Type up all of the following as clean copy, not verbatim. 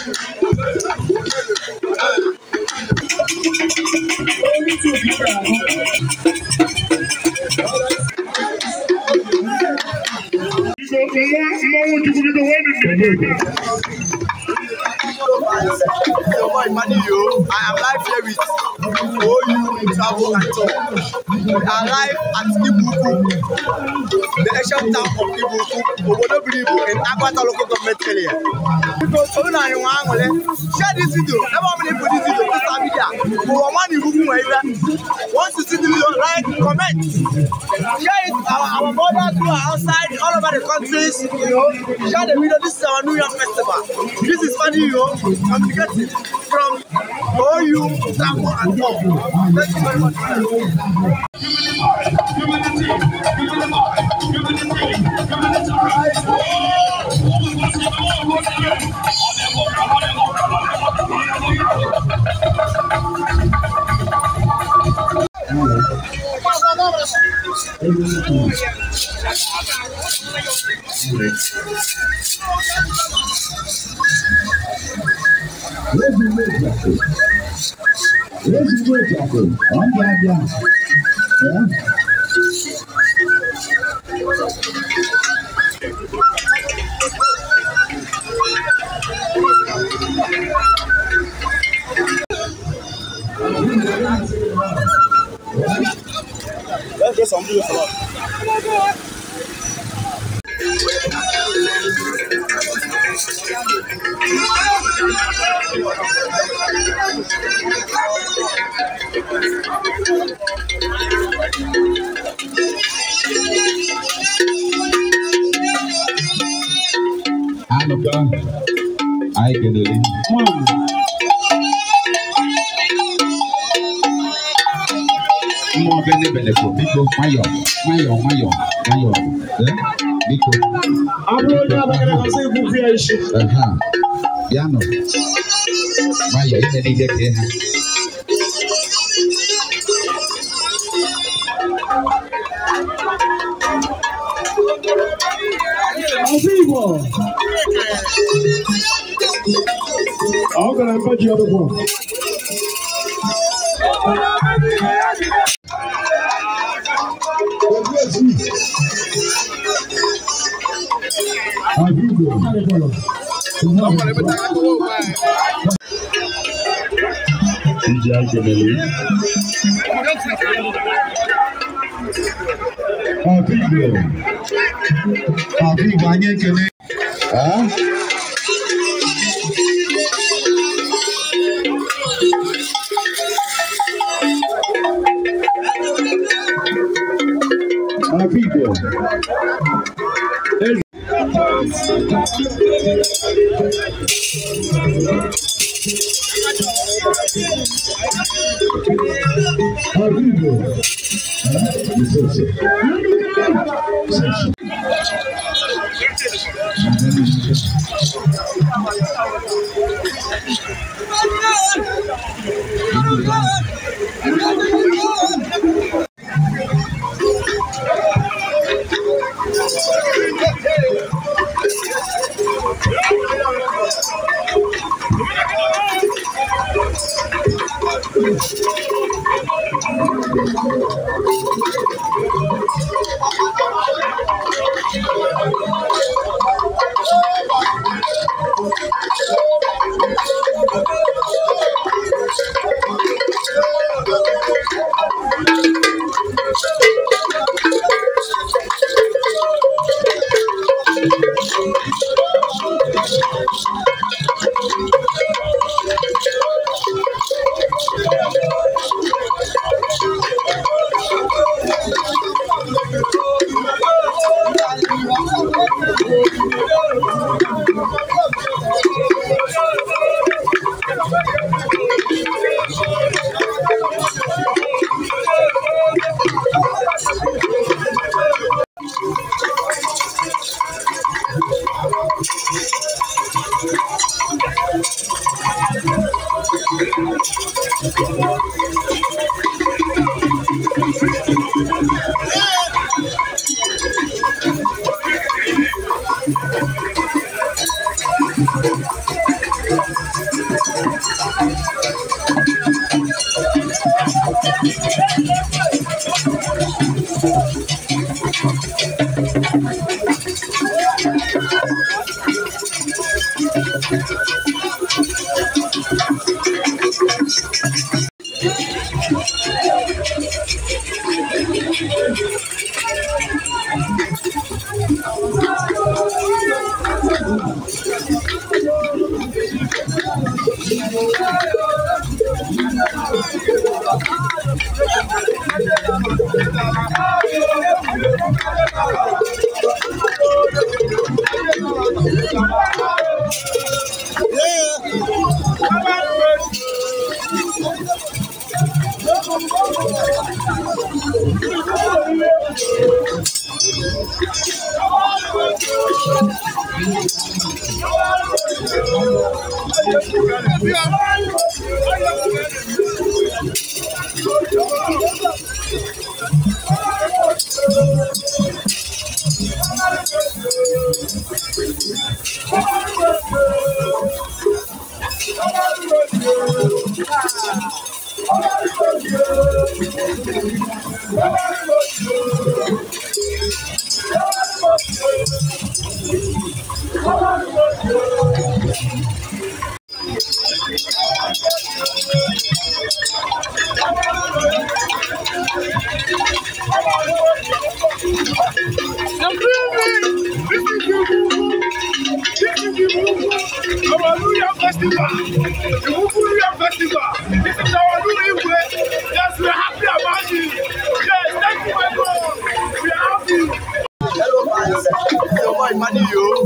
I am live here with OU Travel and Tour. We are live at Igbo-Ukwu, the ancient town of Igbo-Ukwu, Obodo Biribu in Aguata local government area. Share this video. Never many put this video. Social media. Once you see the video, like, comment, share it. Our brothers who are outside, all over the countries, you know, share the video. This is our New Year festival. This is funny, you know, communicating from OU Travel and Tour. Thank you very much. Let's get some video for that. I can do it. More bene bene ko biko mayo mayo mayo mayo eh biko abro na ba kana sai ku fiya shi aha piano mayo ine ni je ke ha Azibo Agora pode ir do Thank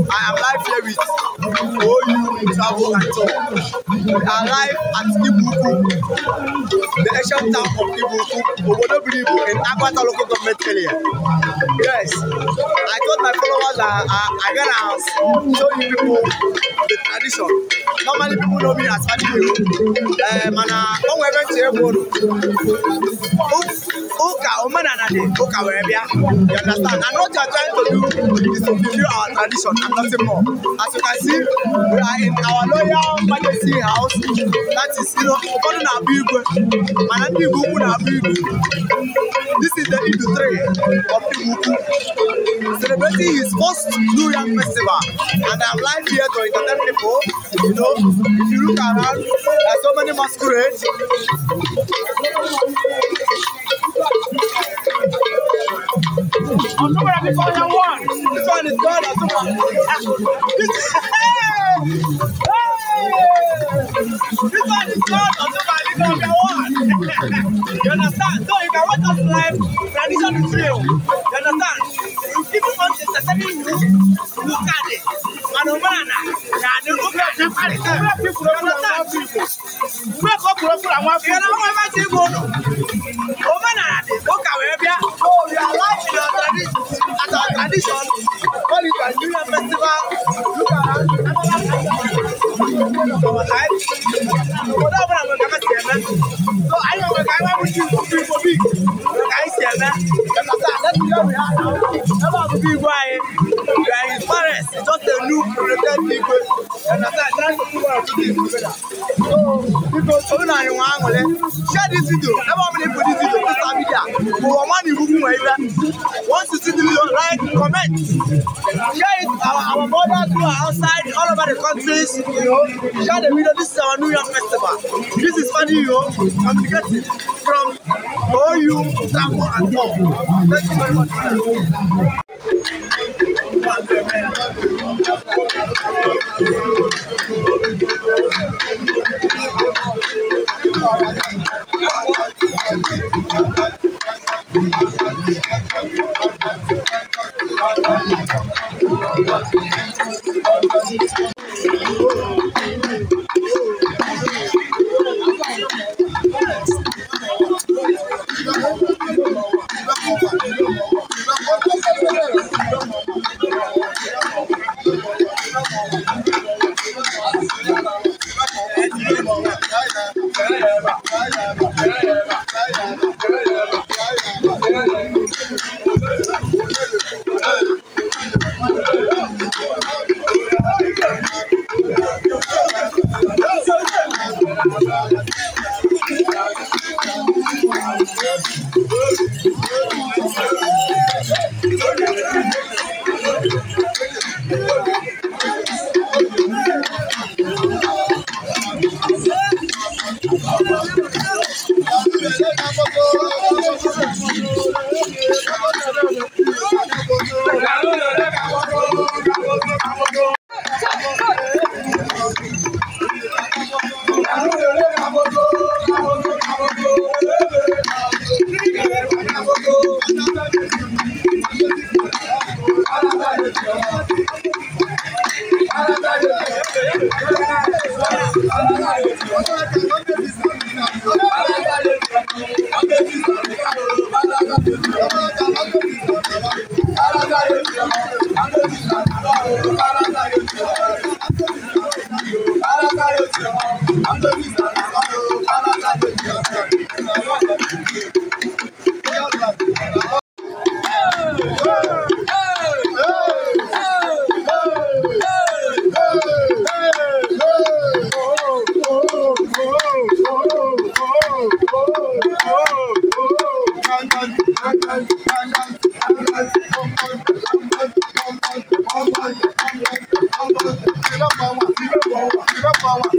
I am live here with OU Travel and Tour. We are live at Igbo-Ukwu, the ancient town of Igbo-Ukwu, Obodo Buru Ibu in Aguata local government area. Yes, I told my followers that I gonna show you people the tradition. Normally people know me as Fadiyo, mana o nwere ntị egwu ụka omenala dị ụka were bịa. You understand? And what you are trying to do is to fulfill our tradition and nothing more. As you can see, we are in our Royal Majesty house. That is, you know, ụfọdụ na-abụ igwe, mana ndị Igbo ukwu na-abụ igwe. This is the Idu 3 of Igbo-Ukwu, celebrating his first New Yam Festival. And I'm live here to entertain people. You know, if you look around, there are so many masquerades. This one is God. This one is God. You understand? So you can watch us live. Tradition is real. You understand? You keep on entertaining you. Look at it. And Omanana. You understand? So we are live in our tradition. At our tradition, call it a New Year Festival. Look around. So I know I want you to be for big. I see man. Let's be where we are now. We are in Paris. It's just a new created people. And trying to put one or two things together. So people, share this video. Never many put this video. Social media. Once you see the video, like, comment, share it. Our mothers who are outside, all over the countries, you know, share the video. This is our New Yam Festival. This is Fadiyo communicating from OU Travel and Tour. Thank you very much. Thank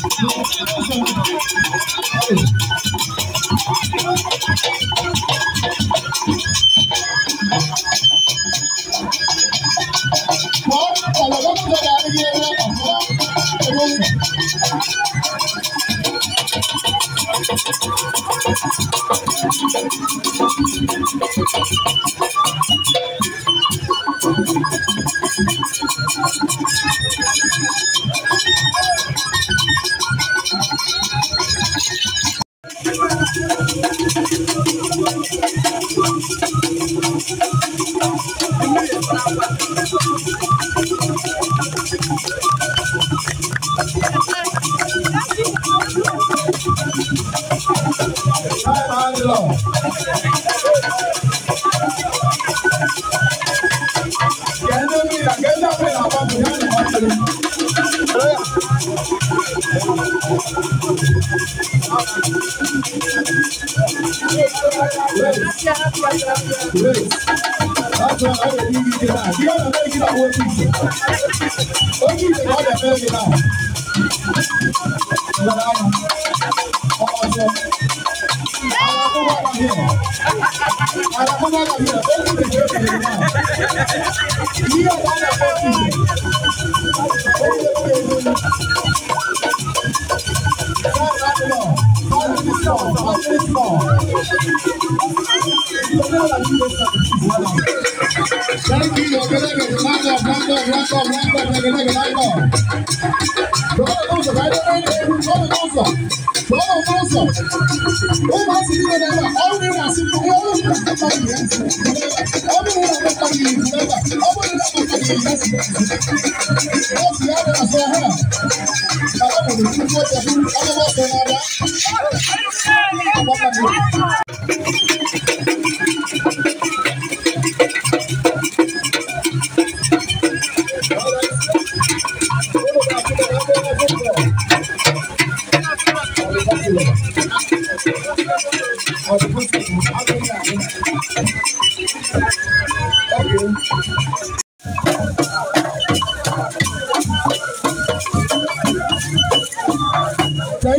you. Thank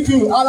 you.